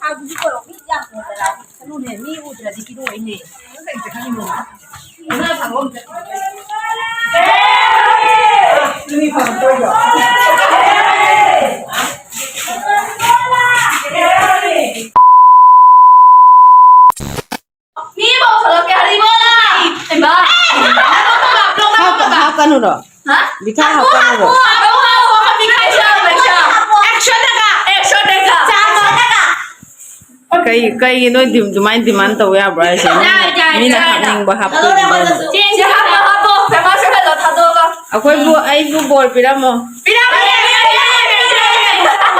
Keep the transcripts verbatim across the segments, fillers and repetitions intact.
ꯊꯥꯎꯗꯨꯗꯤ ꯀꯣꯔꯣꯛ ꯃꯤ ꯌꯥꯝ ꯄꯨꯗꯅ ꯆꯠꯂꯨꯅꯦ, ꯃꯤ ꯎꯗ꯭ꯔꯗꯤ ꯄꯤꯔꯛꯑꯣꯏꯅꯦ꯫ ꯃꯤ ꯑꯃ ꯊꯣꯛꯂꯛꯀꯦ, ꯍꯔꯤ ꯕꯣꯂꯥ! ꯍꯩꯃꯥ! ꯍꯥꯞꯀꯅꯨꯔꯣ? ꯍꯥ? ꯕꯤꯈꯥ ꯍꯥꯞꯀꯅꯨꯔꯣ? ꯍꯥꯞꯄꯣ, ꯍꯥꯞꯄꯣ, ꯍꯥꯞꯄꯣ, ꯕꯤꯈꯥ ꯍꯥꯞꯄꯣ, ꯕꯤꯈꯥ꯫ ꯑꯦꯛꯁꯟꯗꯒ, ꯑꯦꯛꯁꯟꯗꯒ꯫ ꯀꯩ, ꯀꯩꯒꯤ ꯅꯣꯏ ꯗꯤꯝ-, ꯑꯗꯨꯃꯥꯏꯅ demand ꯇꯧ ꯌꯥꯕ꯭ꯔꯥ ꯍꯥꯏꯁꯦ? ꯌꯥꯏ, ꯌꯥꯏ, ꯃꯤꯅ ꯌꯥꯏ, ꯌꯥꯏ꯫ ꯍꯥꯞꯅꯤꯡꯕ ꯍꯥꯞꯄ ꯑꯗꯨꯝ ꯇꯧ꯫ ꯆꯦꯡꯁꯦ ꯍꯥꯞꯄꯣ, ꯍꯥꯞꯄꯣ, ꯐꯦꯃꯁ ꯑꯣꯏꯍꯜꯂꯣ, ꯊꯥꯗꯣꯛꯑꯒ꯫ ꯑꯩꯈꯣꯏꯕꯨ, ꯑꯩꯕꯨ ꯕꯣꯔ ꯄꯤꯔꯝꯃꯣ꯫ ꯄꯤꯔꯝꯃꯣ, ꯄꯤꯔꯝꯃꯣ, ꯄꯤꯔꯝꯃꯣ,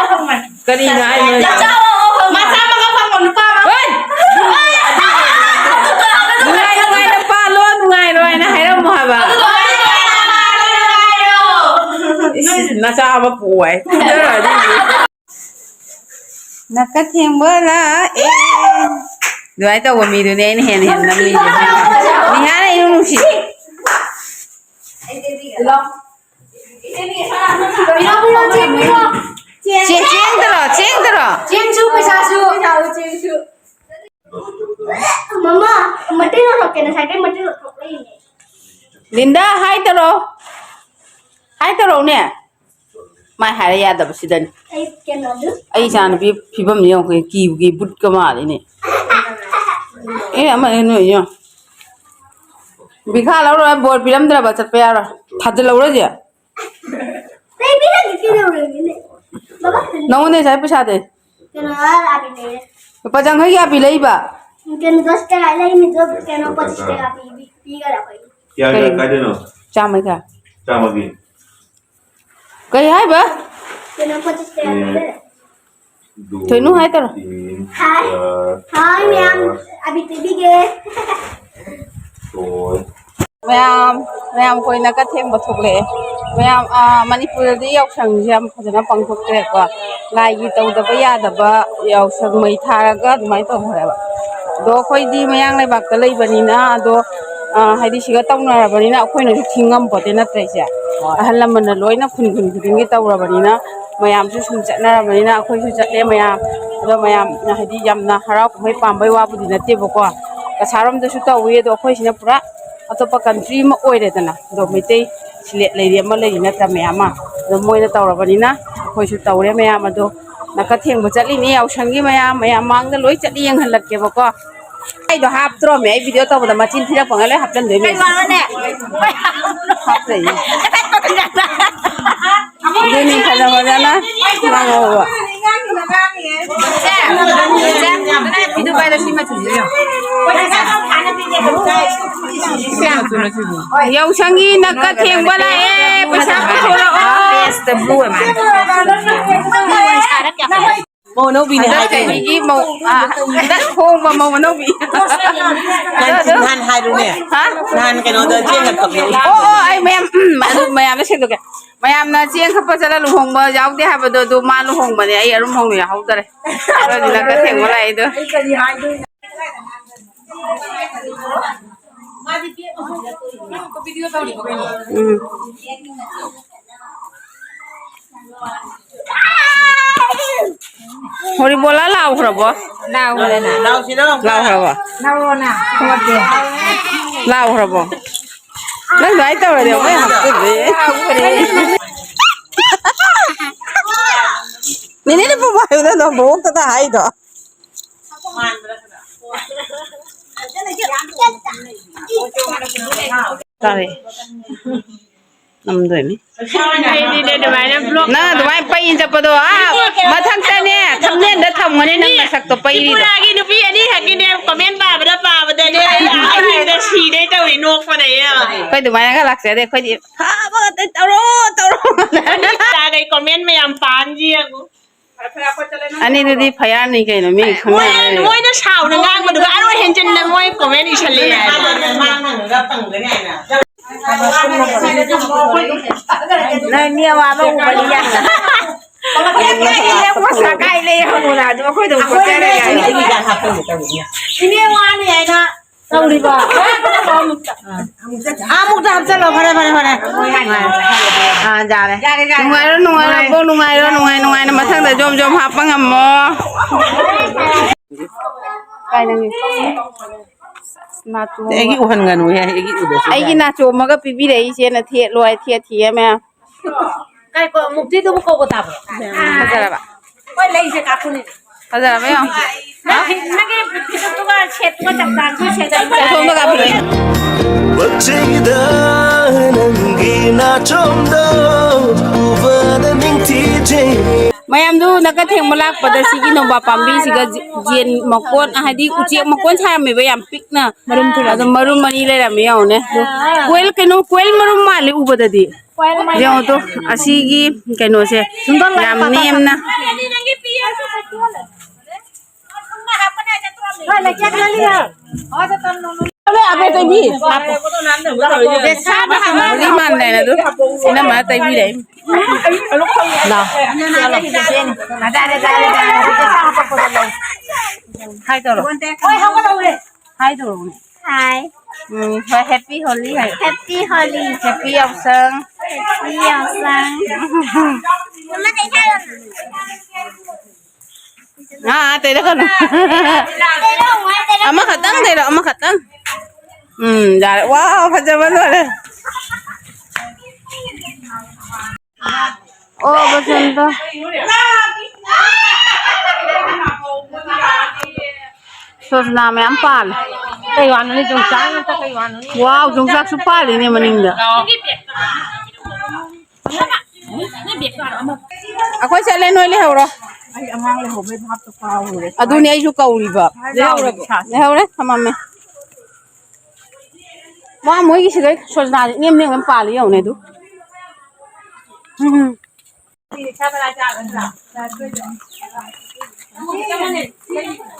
ꯄꯤꯔꯝꯃꯣ꯫ ꯀꯔꯤꯅꯣ ꯍꯥꯏꯅꯣ? ꯃꯆꯥ ꯑꯃꯒ ꯐꯪꯕ ꯅꯨꯄꯥ ꯑꯃ꯫ ꯍꯣꯏ! ꯅꯨꯡꯉꯥꯏ, ꯅꯨꯡꯉꯥꯏꯅ ꯄꯥꯜꯂꯣ, ꯅꯨꯡꯉꯥꯏꯔꯣ ꯍꯥꯏꯅ ꯍꯥꯏꯔꯝꯃꯣ ꯍꯥꯏꯕ꯫ ꯏꯁ, ꯅꯆꯥ ꯑꯃ ꯄꯣꯛꯑꯣ ꯍꯥꯏ꯫ ꯐꯨꯗꯔꯣ ꯑꯗꯨꯗꯤ꯫ ꯅꯥꯀ ꯊꯦꯡꯕ ꯂꯥꯛꯑꯦ꯫ ꯑꯗꯨꯃꯥꯏꯅ ꯇꯧꯕ ꯃꯤꯗꯨꯅꯦ ꯑꯩꯅ ꯍꯦꯟꯅ ꯍꯦꯟꯅ ꯅꯝꯅꯤꯡꯉꯤꯁꯦ꯫ ꯅꯤꯍꯥꯅ ꯑꯩꯕꯨ ꯅꯨꯡꯁꯤ꯫ ꯆꯦ-, ꯆꯦꯡꯗꯔꯣ? ꯆꯦꯡꯗꯔꯣ? ꯆꯦꯡꯁꯨ, ꯄꯩꯁꯥꯁꯨ꯫ ꯃꯃꯥ, ꯃꯇꯦꯛ ꯂꯧꯊꯣꯛꯀꯦ, ꯉꯁꯥꯏꯗꯩ ꯃꯇꯦꯛ ꯂꯧꯊꯣꯛ ꯂꯩꯔꯤꯅꯦ꯫ ꯂꯤꯟꯗꯥ, ꯍꯥꯏ ꯇꯧꯔꯣ꯫ ꯍꯥꯏ ꯇꯧꯔꯛꯎꯅꯦ꯫ ꯃꯥꯏ ꯍꯥꯏꯔ ꯌꯥꯗꯕꯁꯤꯗꯅꯤ꯫ ꯑꯩ ꯀꯩꯅꯣꯗꯨ ꯑꯩ ꯏꯆꯥꯅꯨꯄꯤ ꯐꯤꯕꯝ ꯌꯦꯡꯉꯨ, ꯀꯤꯕꯨ ꯀꯤ, ꯕꯨꯠꯀ ꯃꯥꯜꯂꯤꯅꯦ꯫ ꯑꯦ, ꯑꯃ, ꯑꯦ, ꯅꯣꯏ ꯌꯦꯡꯉꯣ꯫ ꯕꯤꯈꯥ ꯂꯧꯔꯣꯏ, ꯕꯣꯔ ꯄꯤꯔꯝꯗ꯭ꯔꯕ ꯆꯠꯄ ꯌꯥꯔꯣꯏ꯫ ꯊꯥꯖꯤꯜꯍꯧꯔꯁꯦ꯫ ꯂꯩꯕꯤꯔꯒꯦ ꯀꯩꯗꯧꯔꯒꯦꯅꯦ? ꯕꯕꯥ, ꯅꯉꯣꯟꯗ ꯉꯁꯥꯏ ꯄꯩꯁꯥꯗꯤ? ꯀꯩꯅꯣ, ꯑꯥ, ꯑꯥ, ꯂꯩꯔꯦ꯫ ꯂꯨꯄꯥ ꯆꯥꯝꯃꯈꯩꯒꯤ ꯑꯥ ꯄꯤ ꯂꯩꯕ? ꯀꯩꯅꯣ, ꯗꯁ ꯇꯀꯥ ꯂꯩꯔꯤꯃꯤꯗꯣ, ꯀꯩꯅꯣ, ꯄꯆꯤꯁ ꯇꯀꯥ ꯄꯤ-, ꯄꯤ-, ꯄꯤꯒꯗꯕ ꯑꯩ꯫ ꯀꯌꯥ, ꯀꯌꯥ, ꯀꯩ? ꯀꯥꯏꯗꯩꯅꯣ? ꯆꯥꯝꯃꯒꯤ꯫ ꯆꯥꯝꯃꯒꯤ꯫ ꯀꯩ ꯍꯥꯏꯕ? ꯀꯩꯅꯣ, ꯄꯆꯤꯁ ꯇꯀꯥ ꯑꯦ, ꯄꯤꯒꯗꯕ꯫ ꯗꯣ, ꯊꯣꯏꯅꯨ ꯍꯥꯏ ꯇꯧꯔꯣ꯫ ꯇꯤꯟ, ꯍꯥꯏ꯫ ꯆꯥꯔ, ꯍꯥꯏ, ꯃꯌꯥꯝ꯫ ꯄꯥꯁ꯫ ꯑꯕꯤ ꯄꯤꯕꯤꯒꯦ꯫ ꯁꯣꯏ꯫ ꯃꯌꯥꯝ, ꯃꯌꯥꯝ ꯀꯣꯏꯅ ꯀꯠꯊꯦꯡꯕ ꯊꯣꯛꯂꯛꯑꯦ꯫ ꯃꯌꯥꯝ, ꯑꯥ, ꯃꯅꯤꯄꯨꯔꯗꯗꯤ ꯌꯥꯎꯁꯪꯁꯦ ꯌꯥꯝ ꯐꯖꯅ ꯄꯥꯡꯊꯣꯛꯇ꯭ꯔꯦꯀꯣ꯫ ꯂꯥꯏꯒꯤ ꯇꯧꯗꯕ ꯌꯥꯗꯕ ꯌꯥꯎꯁꯪ ꯃꯩ ꯊꯥꯔꯒ ꯑꯗꯨꯃꯥꯏꯅ ꯇꯧꯈ꯭ꯔꯦꯕ꯫ ꯑꯗꯣ ꯑꯩꯈꯣꯏꯗꯤ ꯃꯌꯥꯡ ꯂꯩꯕꯥꯛꯇ ꯂꯩꯕꯅꯤꯅ, ꯑꯗꯣ, ꯑꯥ, ꯍꯥꯏꯗꯤ ꯁꯤꯒ ꯇꯧꯅꯔꯕꯅꯤꯅ ꯑꯩꯈꯣꯏꯅꯁꯨ ꯊꯤꯡꯉꯝꯄꯣꯠꯇꯦ, ꯅꯠꯇ꯭ꯔ ꯏꯆꯦ? ꯍꯣꯏ꯫ ꯑꯍꯜ ꯂꯃꯟꯅ ꯂꯣꯏꯅ ꯈꯨꯟ ꯈꯨꯟ ꯈꯨꯗꯤꯡꯒꯤ ꯇꯧꯔꯕꯅꯤꯅ ꯃꯌꯥꯝꯁꯨ ꯁꯨꯝ ꯆꯠꯅꯔꯕꯅꯤꯅ ꯑꯩꯈꯣꯏꯁꯨ ꯆꯠꯂꯦ ꯃꯌꯥꯝ꯫ ꯑꯗꯣ ꯃꯌꯥꯝꯅ ꯍꯥꯏꯗꯤ ꯌꯥꯝꯅ ꯍꯔꯥꯎ ꯀꯨꯝꯍꯩ ꯄꯥꯝꯕꯩ ꯋꯥꯕꯨꯗꯤ ꯅꯠꯇꯦꯕꯀꯣ, ꯀꯁꯥꯔꯣꯝꯗꯁꯨ ꯇꯧꯏ꯫ ꯑꯗꯣ ꯑꯩꯈꯣꯏꯁꯤꯅ ꯄꯨꯔꯥ ꯑꯇꯣꯞꯄ ꯀꯟꯇ꯭ꯔꯤ ꯑꯃ ꯑꯣꯏꯔꯦꯗꯅ꯫ ꯑꯗꯣ ꯃꯩꯇꯩ ꯁꯤꯂꯦꯠ ꯂꯩꯔꯤ ꯑꯃ ꯂꯩꯔꯤ ꯅꯠꯇ꯭ꯔꯥ ꯃꯌꯥꯝ ꯑꯃ꯫ ꯑꯗꯣ ꯃꯣꯏꯅ ꯇꯧꯔꯕꯅꯤꯅ ꯑꯩꯈꯣꯏꯁꯨ ꯇꯧꯔꯦ ꯃꯌꯥꯝ꯫ ꯑꯗꯣ ꯅꯥꯀ ꯊꯦꯡꯕ ꯆꯠꯂꯤꯅꯤ ꯌꯥꯎꯁꯪꯒꯤ ꯃꯌꯥꯝ, ꯃꯌꯥꯝ ꯃꯥꯡꯗ ꯂꯣꯏ ꯆꯠꯂꯤ ꯌꯦꯡꯍꯜꯂꯛꯀꯦꯕꯀꯣ꯫ ꯑꯩꯗꯣ ꯍꯥꯞꯇ꯭ꯔꯣꯃꯦ, ꯑꯩ ꯚꯤꯗꯤꯑꯣ ꯇꯧꯕꯗ ꯃꯆꯤꯟ ꯊꯤꯔꯛꯄ ꯉꯩ ꯂꯣꯏ ꯍꯥꯞꯆꯟꯗꯣꯏꯅꯦ꯫ ꯀꯩ ꯋꯥꯅꯣꯅꯦ? ꯍꯥꯞꯇꯣꯏꯅꯦ꯫ ꯑꯗꯨꯅꯤ ꯐꯖ ꯐꯖꯅ ꯉꯥꯡꯍꯧꯕ꯫ ꯌꯥꯎꯁꯪꯒꯤ ꯅꯥꯀ ꯊꯦꯡꯕ ꯂꯥꯛꯑꯦ, ꯄꯩꯁꯥ ꯄꯨꯊꯣꯔꯛꯑꯣ꯫ ꯃꯧ ꯑꯅꯧꯕꯤꯅꯦ ꯍꯟꯗꯛ ꯍꯥꯏꯗꯣꯏꯅꯦ꯫ ꯆꯍꯤꯒꯤ ꯃꯧ, ꯑ, ꯍꯟꯗꯛ ꯍꯣꯡꯕ ꯃꯧ ꯑꯅꯧꯕꯤ꯫ ꯅꯍꯥꯟ, ꯅꯍꯥꯟ ꯍꯥꯏꯔꯨꯅꯦ꯫ ꯍꯥ? ꯅꯍꯥꯟ ꯀꯩꯅꯣꯗ ꯆꯦꯡ ꯀꯛꯄꯗꯣ꯫ ꯑꯣ, ꯑꯣ, ꯑꯩ ꯃꯌꯥꯝ, ꯎꯝ, ꯑꯗꯨ ꯃꯌꯥꯝꯗ ꯁꯦꯡꯗꯣꯛꯀꯦ꯫ ꯃꯌꯥꯝꯅ ꯆꯦꯡ ꯈꯞꯄ ꯆꯠꯂ ꯂꯨꯍꯣꯡꯕ ꯌꯥꯎꯗꯦ ꯍꯥꯏꯕꯗꯣ, ꯑꯗꯨ ꯃꯥ ꯂꯨꯍꯣꯡꯕꯅꯦ, ꯑꯩ ꯑꯔꯨꯝ ꯍꯧꯅ ꯌꯥꯎꯍꯧꯗꯔꯦ꯫ ꯑꯗꯨꯗꯨꯅ ꯀ ꯊꯦꯡꯕ ꯂꯥꯛꯏꯗꯣ꯫ ꯎꯝ꯫ ꯍꯣꯔꯤꯕꯣꯂꯥ ꯂꯥꯎꯈ꯭ꯔꯕꯣ? ꯂꯥꯎꯈ꯭ꯔꯦꯅ꯫ ꯂꯥꯎꯈ꯭ꯔꯕꯣ? ꯂꯥꯎꯔꯣꯅ꯫ ꯂꯥꯎꯈ꯭ꯔꯕꯣ? ꯅꯪ ꯑꯗꯨꯃꯥꯏꯅ ꯇꯧꯔꯗꯤ ꯑꯃꯨꯛ ꯍꯦꯟꯅ ꯍꯥꯞꯆꯤꯟꯗꯣꯏꯅꯦ꯫ ꯅꯦꯅꯦ ꯂꯨꯄꯧ ꯄꯥꯏꯌꯨꯗ ꯅꯪ ꯕꯣꯛꯇꯗ ꯍꯥꯏꯗꯣ꯫ ꯇꯥꯔꯦ꯫ ꯅꯝꯗꯣꯏꯅꯤ꯫ ꯑꯩꯗꯤꯅꯦ ꯑꯗꯨꯃꯥꯏꯅ vlog ꯅꯪ ꯑꯗꯨꯃꯥꯏꯅ ꯄꯩ ꯆꯠꯄꯗꯣ, ꯑꯥ, ꯃꯊꯛꯇꯅꯦ, ꯊꯝꯅꯦꯟꯗ ꯊꯝꯒꯅꯤ ꯅꯪ ꯅꯁꯛꯇꯣ ꯄꯩꯔꯤꯗꯣ꯫ ꯇ꯭ꯔꯤꯄꯨꯔꯥꯒꯤ ꯅꯨꯄꯤ ꯑꯅꯤꯈꯛꯀꯤꯅꯦ comment ꯄꯥꯕꯗ ꯄꯥꯕꯗꯅꯦ ꯑꯩ ꯑꯍꯤꯡꯗ ꯁꯤꯗꯣꯏ ꯇꯧꯔꯤ ꯅꯣꯛꯄꯗ ꯏꯕꯦꯝꯃ꯫ ꯑꯩꯈꯣꯏ ꯑꯗꯨꯃꯥꯏꯅꯒ ꯂꯥꯛꯆꯗꯦ, ꯑꯩꯈꯣꯏꯗꯤ ꯐꯕ ꯉꯥꯛꯇ ꯇꯧꯔꯣ, ꯇꯧꯔꯣ꯫ ꯇ꯭ꯔꯤꯄꯨꯔꯥꯒꯤ comment ꯃꯌꯥꯝ ꯄꯥꯟꯁꯤ ꯌꯦꯡꯉꯨ꯫ ꯑꯅꯤꯗꯨꯗꯤ ꯐꯌꯥꯔꯅꯤ ꯀꯩꯅꯣ, ꯃꯤ ꯃꯣꯏ, ꯈꯪꯅꯔꯦ꯫ ꯃꯣꯏꯅ ꯁꯥꯎꯅ ꯉꯥꯡꯕꯗꯨꯒ ꯑꯔꯣꯏ ꯍꯦꯟꯖꯤꯟꯅ ꯃꯣꯏ comment ꯏꯁꯜꯂꯦ ꯍꯥꯏꯕ꯫ ꯅꯪ ꯃꯤ ꯑꯋꯥꯕ ꯎꯕꯗꯤ ꯌꯥꯝꯅ ꯁꯒꯥꯏ ꯂꯩ ꯍꯪꯉꯨꯅ ꯑꯗꯨꯝ ꯑꯩꯈꯣꯏꯗ ꯑꯃꯨꯛ ꯄꯣꯠꯆꯔ ꯌꯥꯏ꯫ ꯏꯅꯦ ꯋꯥꯅꯤ ꯍꯥꯏꯅ ꯇꯧꯔꯤꯕ꯫ ꯑꯃꯨꯛꯇ ꯍꯥꯞꯆꯜꯂꯣ꯫ ꯐꯔꯦ, ꯐꯔꯦ, ꯐꯔꯦ꯫ ꯑꯥ, ꯌꯥꯔꯦ꯫ ꯌꯥꯔꯦ, ꯌꯥꯔꯦ꯫ ꯅꯨꯡꯉꯥꯏꯔꯣ, ꯅꯨꯡꯉꯥꯏꯔꯣ, ꯅꯨꯡꯉꯥꯏ꯫ ꯕꯣꯛ, ꯅꯨꯡꯉꯥꯏꯔꯣ, ꯅꯨꯡꯉꯥꯏ, ꯅꯨꯡꯉꯥꯏꯅ ꯃꯊꯪꯗ ꯖꯣꯝ ꯖꯣꯝ ꯍꯥꯞꯄ ꯉꯝꯃꯣ꯫ ꯀꯥꯏꯗꯅꯤ? ꯅꯥꯆꯣꯝ-, ꯑꯩꯒꯤ ꯎꯍꯟꯒꯅꯨꯍꯦ, ꯑꯩꯒꯤ ꯎꯗ꯭ꯔꯁꯨ ꯑꯩꯒꯤ ꯌꯥꯏ꯫ ꯅꯥꯆꯣꯝꯃꯒ ꯄꯤꯕꯤꯔꯛꯏ ꯏꯆꯦꯅ, ꯊꯦꯠꯂꯣ ꯍꯥꯏ, ꯊꯦꯠ ꯊꯤꯌꯦ ꯃꯌꯥꯝ꯫ ꯀꯥꯏ ꯀꯣ-, ꯃꯨꯛꯇꯤꯗꯨꯕꯨ ꯀꯧꯕ ꯇꯥꯕ꯭ꯔꯣ? ꯐꯖꯔꯕ? ꯍꯣꯏ, ꯂꯩꯁꯦ ꯀꯥꯞꯄꯨꯅꯦ꯫ ꯐꯖꯔꯕ ꯌꯦꯡꯉꯣ꯫ ꯅꯪ ꯐꯤ-, ꯅꯪꯒꯤ ꯐꯤꯖꯨꯞꯇꯨꯒ ꯁꯦꯠꯇꯨꯒ ꯆꯞ ꯆꯥꯅ ꯁꯣꯝꯗ ꯀꯥꯞꯄꯤꯔꯛꯑꯣ꯫ ꯄꯣꯠ ꯆꯩꯗ ꯅꯪꯒꯤ ꯅꯥꯆꯣꯝꯗꯣ ꯎꯕꯗ ꯅꯤꯡꯊꯤꯖꯩ꯫ ꯃꯌꯥꯝꯗꯨ ꯅꯥꯀ ꯊꯦꯡꯕ ꯂꯥꯛꯄꯗ ꯁꯤꯒꯤ ꯅꯣꯕꯥꯞ ꯄꯥꯝꯕꯤꯁꯤꯒ ꯖꯤ-, ꯖꯦꯟ ꯃꯀꯣꯟ, ꯍꯥꯏꯗꯤ ꯎꯆꯦꯛ ꯃꯀꯣꯟ ꯁꯥꯔꯝꯃꯦꯕ, ꯌꯥꯝ ꯄꯤꯛꯅ꯫ ꯃꯔꯨꯝ ꯊꯨꯔꯛꯑꯦ꯫ ꯑꯗꯣ ꯃꯔꯨꯝ ꯑꯅꯤ ꯂꯩꯔꯝꯃꯦ, ꯌꯦꯡꯉꯨꯅꯦ꯫ ꯑꯗꯣ ꯀꯣꯏꯜ, ꯀꯩꯅꯣ, ꯀꯣꯏꯜ ꯃꯔꯨꯝ ꯃꯥꯜꯂꯦ ꯎꯕꯗꯗꯤ꯫ ꯌꯦꯡꯉꯣ ꯇꯨ, ꯑꯁꯤꯒꯤ ꯀꯩꯅꯣꯁꯦ ꯌꯥꯝ ꯅꯦꯝꯅ꯫ ꯃꯔꯤ ꯃꯥꯟꯗꯥꯏꯅ ꯑꯗꯨ ꯏꯅꯝꯃꯅ ꯇꯩꯕꯤꯔꯛꯏ꯫ ꯂꯥꯎ꯫ ꯍꯥꯏ ꯇꯧꯔꯣ꯫ ꯍꯥꯏ ꯇꯧꯔꯣ꯫ ꯍꯥꯏ꯫ ꯎꯝ, ꯍꯣꯏ, happy Holi ꯍꯥꯏ꯫ Happy Holi꯫ Happy ꯌꯥꯎꯁꯪ꯫ Happy ꯌꯥꯎꯁꯪ꯫ ꯃꯃꯥ, ꯀꯩ ꯍꯥꯏꯔꯣ? ꯑꯥ, ꯑꯥ, ꯇꯩꯔꯛꯀꯅꯨ꯫ ꯇꯩꯔꯛꯑꯣ, ꯃꯥ ꯇꯩꯔꯛꯑꯣ꯫ ꯑꯃꯈꯛꯇꯪ ꯇꯩꯔꯛꯑꯣ, ꯑꯃꯈꯛꯇꯪ꯫ ꯎꯝ, ꯌꯥꯔꯦ꯫ ꯋꯥꯎ, ꯐꯖꯕ ꯂꯣꯏꯔꯦ꯫ ꯑꯣ, ꯕꯁꯟꯇ꯫ ꯁꯣꯖꯅꯥ ꯃꯌꯥꯝ ꯄꯥꯜꯂꯦ꯫ ꯀꯩ ꯋꯥꯅꯣꯅꯦ, ꯌꯣꯡꯆꯥꯛ ꯉꯥꯛꯇ ꯀꯩ ꯋꯥꯅꯣꯅꯦ? ꯋꯥꯎ, ꯌꯣꯡꯆꯥꯛꯁꯨ ꯄꯥꯜꯂꯤꯅꯦ ꯃꯅꯤꯡꯗ꯫ ꯑꯩꯈꯣꯏ ꯆꯠꯂꯦ, ꯅꯣꯏ ꯂꯩꯍꯧꯔꯣ꯫ ꯑꯩ ꯑꯉꯥꯡ ꯂꯩꯍꯧꯕꯩ ꯚꯥꯞꯇꯣ ꯀꯥꯎꯔꯨꯔꯦ꯫ ꯑꯗꯨꯅꯦ ꯑꯩꯁꯨ ꯀꯧꯔꯤꯕ꯫ ꯂꯩꯍꯧꯔꯕꯣ? ꯂꯩꯍꯧꯔꯦ, ꯊꯝꯃꯝꯃꯦ꯫ ꯋꯥ, ꯃꯣꯏꯒꯤ ꯁꯤꯗꯩ ꯁꯣꯖꯅꯥꯁꯦ ꯏꯅꯦꯝ ꯅꯦꯝꯕ ꯑꯃ ꯄꯥꯜꯂꯤ ꯌꯦꯡꯉꯨꯅꯦ ꯑꯗꯨ꯫ ꯎꯝ꯫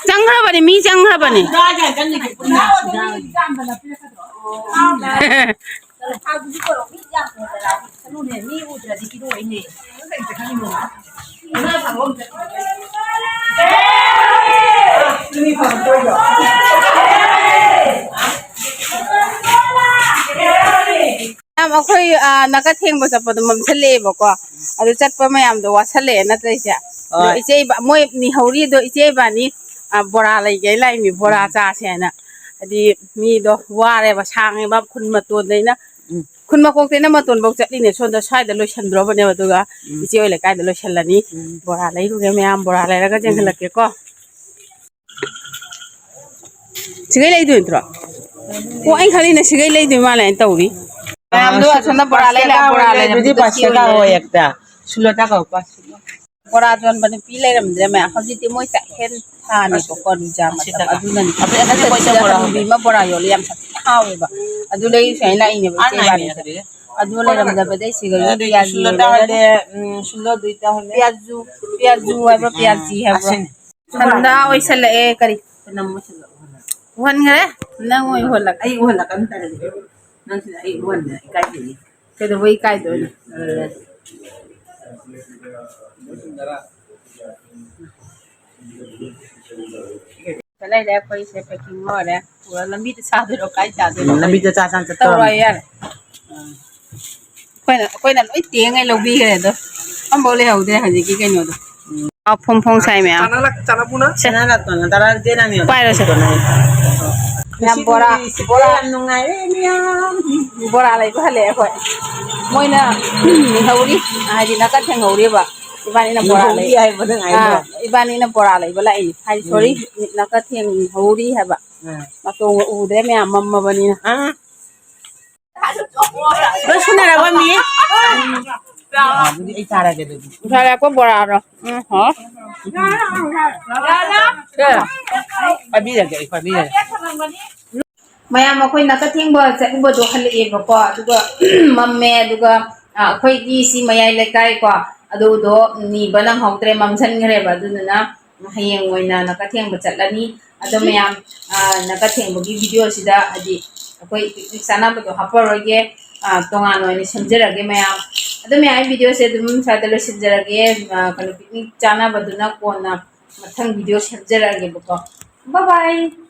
ꯆꯪꯈ꯭ꯔꯕꯅꯤ, ꯃꯤ ꯆꯪꯈ꯭ꯔꯕꯅꯤ꯫ ꯑꯩꯈꯣꯏ, ꯑ, ꯅꯥꯀ ꯊꯦꯡꯕ ꯆꯠꯄꯗꯣ ꯃꯝꯁꯜꯂꯛꯑꯦꯕꯀꯣ꯫ ꯑꯗꯨ ꯆꯠꯄ ꯃꯌꯥꯝꯗꯣ ꯋꯥꯁꯜꯂꯛꯑꯦ ꯅꯠꯇ꯭ꯔ ꯏꯆꯦ? ꯑꯗꯣ ꯍꯣꯏ꯫ ꯏꯆꯦ ꯏꯕꯥ-, ꯃꯣꯏ ꯅꯤꯍꯧꯔꯤꯗꯣ ꯏꯆꯦ ꯏꯕꯥꯅꯤ, ꯑ, ꯕꯣꯔꯥ ꯂꯩꯒꯦ ꯂꯥꯛꯏꯅꯤ, ꯕꯣꯔꯥ ꯎꯝ꯫ ꯆꯥꯁꯦ ꯍꯥꯏꯅ꯫ ꯍꯥꯏꯗꯤ ꯃꯤꯗꯣ ꯋꯥꯔꯦꯕ, ꯁꯥꯡꯉꯦꯕ, ꯈꯨꯟ ꯃꯇꯣꯟꯗꯩꯅ, ꯎꯝ꯫ ꯈꯨꯟ ꯃꯀꯣꯛꯇꯩꯅ ꯃꯇꯣꯟꯐꯧ ꯆꯠꯂꯤꯅꯦ꯫ ꯁꯣꯝꯗ ꯁ꯭ꯋꯥꯏꯗ ꯂꯣꯏꯁꯟꯗ꯭ꯔꯣꯕꯅꯦꯕ, ꯑꯗꯨꯒ ꯎꯝ꯫ ꯏꯆꯦ ꯍꯣꯏ ꯂꯩꯀꯥꯏꯗ ꯂꯣꯏꯁꯜꯂꯅꯤ꯫ ꯎꯝ꯫ ꯕꯣꯔꯥ ꯂꯩꯔꯨꯒꯦ ꯃꯌꯥꯝ, ꯕꯣꯔꯥ ꯂꯩꯔꯒ ꯎꯝ꯫ ꯆꯦꯟꯈꯠꯂꯛꯀꯦꯀꯣ꯫ ꯁꯤꯒꯩ ꯂꯩꯗꯣꯏ ꯅꯠꯇ꯭ꯔꯣ? ꯑꯣ, ꯑꯩ ꯈꯜꯂꯤꯅ ꯁꯤꯒꯩ ꯂꯩꯗꯣꯏ ꯃꯥꯜꯂꯦ ꯍꯥꯏꯅ ꯇꯧꯔꯤ꯫ ꯃꯌꯥꯝꯗꯣ ꯑꯁꯣꯝꯗ ꯕꯣꯔꯥ ꯂꯩ ꯂꯥꯛꯑꯣ, ꯕꯣꯔꯥ ꯂꯩ, ꯑꯗꯨꯗꯤ ꯑꯗꯨꯗ ꯄꯥꯁꯦ ꯀꯦꯛ ꯀꯥ ꯑꯣꯏꯅ ꯍꯣꯏ ꯍꯦꯛꯇ꯫ ꯁꯨꯂꯣꯇꯥ ꯀꯧ, ꯄꯥꯁ꯫ ꯕꯣꯔꯥ ꯌꯣꯟꯕ ꯅꯨꯄꯤ ꯂꯩꯔꯝꯗ꯭ꯔꯦ ꯃꯌꯥꯝ꯫ ꯍꯧꯖꯤꯛꯇꯤ ꯃꯣꯏ ꯆꯥꯛꯍꯦꯟ ꯊꯥꯅꯤꯕꯀꯣ, ꯔꯤꯖꯥ ꯃꯇꯝ꯫ ꯑꯁꯤꯗ꯫ ꯑꯗꯨꯅꯅꯤ꯫ ꯑꯗꯨꯗꯤ ꯑꯩꯈꯣꯏ ꯅꯠꯇ꯭ꯔꯗꯤ ꯁꯤꯗ ꯕꯣꯔꯥ ꯍꯅꯨꯕꯤ ꯍꯧꯔꯦ꯫ ꯑꯃ ꯕꯣꯔꯥ ꯌꯣꯜꯂꯤ, ꯌꯥꯝ ꯁꯥꯊꯤꯅ ꯍꯥꯎꯋꯦꯕ꯫ ꯑꯗꯨ ꯂꯩꯔꯨꯁꯦ ꯍꯥꯏꯅ ꯂꯥꯛꯏꯅꯦꯕ, ꯏꯆꯦ ꯑꯥ, ꯏꯕꯥꯅꯤꯁꯦ꯫ ꯂꯥꯛꯏꯅꯦ꯫ ꯑꯗꯨ ꯂꯩꯔꯝꯗꯕꯗꯩ ꯁꯤꯒ ꯑꯗꯨꯗꯤ ꯄꯤꯌꯥꯖ ꯁꯨꯂꯣꯇꯥ ꯌꯣꯜꯂꯦ꯫ ꯍꯣꯏꯗꯤ, ꯎꯝ, ꯁꯨꯂꯣ ꯗꯨꯏꯇꯥ ꯍꯣꯏꯗꯤ꯫ ꯄꯤꯌꯥꯖꯨ, ꯄꯤꯌꯥꯖꯨ ꯍꯥꯏꯕ꯭ꯔꯣ, ꯎꯝ, ꯄꯤꯌꯥꯖꯤ ꯍꯥꯏꯕ꯭ꯔꯣ? ꯑꯁꯤꯅꯤ꯫ ꯁꯟꯗꯥ ꯑꯣꯏꯁꯜꯂꯛꯑꯦ꯫ ꯀꯔꯤ? ꯅꯪ ꯑꯣꯏꯁꯜꯂꯛꯑꯣ꯫ ꯎꯍꯟꯈ꯭ꯔꯦ? ꯅꯪ ꯑꯣꯏ ꯎꯍꯜꯂꯛꯀꯦ꯫ ꯑꯩ ꯎꯍꯜꯂꯛꯀꯅꯤ ꯇꯜꯂꯦ꯫ ꯅꯪꯁꯤꯅ ꯑꯩ ꯎꯍꯟꯕ ꯏꯀꯥꯏꯖꯩꯌꯦ꯫ ꯀꯩꯗꯧꯕꯩ ꯏꯀꯥꯏꯗꯣꯏꯅꯣ? ꯂꯩꯔꯦ ꯑꯩꯈꯣꯏꯁꯦ, packing ꯂꯣꯏꯔꯦ꯫ ꯄꯨꯔꯥ ꯂꯝꯕꯤꯗ ꯆꯥꯗꯣꯏꯔꯣ? ꯀꯥꯏ ꯆꯥꯗꯣꯏꯅꯣ? ꯎꯝ, ꯂꯝꯕꯤꯗ ꯆꯥ ꯆꯥ ꯆꯠꯇꯧꯔꯕꯅꯤ꯫ ꯇꯧꯔꯣꯏ, ꯌꯥꯔꯦ꯫ ꯑꯩꯈꯣꯏꯅ, ꯑꯩꯈꯣꯏꯅ ꯂꯣꯏ ꯇꯦꯡꯉꯩ ꯂꯧꯕꯤꯈ꯭ꯔꯦ ꯑꯗꯣ꯫ ꯑꯝꯐꯥꯎ ꯂꯩꯍꯧꯗ꯭ꯔꯦ ꯍꯧꯖꯤꯛꯀꯤ ꯀꯩꯅꯣꯗꯣ꯫ ꯎꯝ꯫ ꯑꯥ, ꯐꯣꯡ ꯐꯣꯡ ꯁꯥꯏ ꯃꯌꯥꯝ꯫ ꯆꯥꯅ ꯂꯥꯛ-, ꯆꯥꯅ ꯄꯨꯅ? ꯁꯦ꯫ ꯆꯥꯅ ꯂꯥꯛꯇꯅ ꯇꯔꯥ ꯇꯦꯟ ꯌꯥꯝ ꯌꯥꯝ ꯄꯥꯏꯔꯣꯁꯦ꯫ ꯄꯨꯊꯣꯛꯇꯅ꯫ ꯃꯌꯥꯝ ꯉꯁꯤꯗꯤ ꯕꯣꯔꯥ, ꯁꯤꯗꯤ ꯕꯣꯔꯥ꯫ ꯌꯥꯝ ꯅꯨꯡꯉꯥꯏꯔꯦ ꯃꯌꯥꯝ꯫ ꯕꯣꯔꯥ ꯂꯩꯕ ꯍꯜꯂꯛꯑꯦ ꯑꯩꯈꯣꯏ꯫ ꯃꯣꯏꯅ ꯅꯤꯍꯧꯔꯤ, ꯍꯥꯏꯗꯤ ꯅꯥꯀ ꯊꯦꯡꯍꯧꯔꯤꯕ꯫ ꯏꯕꯥꯅꯤꯅ ꯕꯣꯔꯥ ꯂꯩ-, ꯅꯤꯍꯧꯔꯤ ꯍꯥꯏꯕꯗ ꯉꯥꯏꯔꯣ꯫ ꯑꯥ, ꯏꯕꯥꯅꯤꯅ ꯕꯣꯔꯥ ꯂꯩꯕ ꯂꯥꯛꯏꯅꯤ꯫ ꯍꯥꯏꯗꯤ, ꯎꯝ꯫ Sorry, ꯅꯥꯀ ꯊꯦꯡꯍꯧꯔꯤ ꯍꯥꯏꯕ꯫ ꯑꯥ꯫ ꯃꯇꯣꯡꯒ ꯎꯗ꯭ꯔꯦ ꯃꯌꯥꯝ ꯃꯝꯃꯕꯅꯤꯅ꯫ ꯑꯥ꯫ ꯂꯣꯏ ꯁꯨꯅꯔꯕ ꯃꯤ? ꯑꯗꯨꯗꯤ ꯑꯩ ꯆꯥꯔꯒꯦ ꯑꯗꯨꯗꯤ꯫ ꯉꯁꯥꯏ ꯂꯥꯛꯄ ꯕꯣꯔꯥꯗꯣ꯫ ꯎꯝ, ꯍꯥꯎ꯫ ꯁꯦ, ꯄꯥꯏꯕꯤꯔꯒꯦ, ꯑꯩ ꯄꯥꯏꯕꯤꯔꯒꯦ꯫ ꯃꯌꯥꯝ ꯑꯩꯈꯣꯏ ꯅꯥꯀ ꯊꯦꯡꯕ ꯆꯠꯂꯨꯕꯗꯣ ꯍꯜꯂꯛꯑꯦꯕꯀꯣ, ꯑꯗꯨꯒ ꯃꯝꯃꯦ, ꯑꯗꯨꯒ, ꯑ, ꯑꯩꯈꯣꯏꯒꯤ ꯁꯤ ꯃꯌꯥꯏ ꯂꯩꯀꯥꯏꯀꯣ, ꯑꯗꯨꯗꯣ ꯅꯤꯕ ꯅꯪꯍꯧꯗ꯭ꯔꯦ, ꯃꯝꯁꯟꯈ꯭ꯔꯦꯕ꯫ ꯑꯗꯨꯗꯨꯅ ꯍꯌꯦꯡ ꯑꯣꯏꯅ ꯅꯥꯀ ꯊꯦꯡꯕ ꯆꯠꯂꯅꯤ꯫ ꯑꯗꯣ ꯃꯌꯥꯝ, ꯑ, ꯅꯥꯀ ꯊꯦꯡꯕꯒꯤ video ꯁꯤꯗ ꯍꯥꯏꯗꯤ ꯑꯩꯈꯣꯏ picnic ꯆꯥꯅꯕꯗꯣ ꯍꯥꯞꯄꯔꯣꯏꯒꯦ, ꯑ, ꯇꯣꯉꯥꯟꯅ ꯑꯣꯏꯅ ꯁꯦꯝꯖꯔꯒꯦ ꯃꯌꯥꯝ꯫ ꯑꯗꯣ ꯃꯌꯥꯝ, ꯑꯩ video ꯁꯦ ꯑꯗꯨꯝ ꯁ꯭ꯋꯥꯏꯗ ꯂꯣꯏꯁꯤꯟꯖꯔꯒꯦ꯫ ꯑ, ꯀꯩꯅꯣ, picnic ꯆꯥꯅꯕꯗꯨꯅ ꯀꯣꯟꯅ ꯃꯊꯪ video ꯁꯦꯝꯖꯔꯛꯑꯒꯦꯕꯀꯣ꯫ Bye bye꯫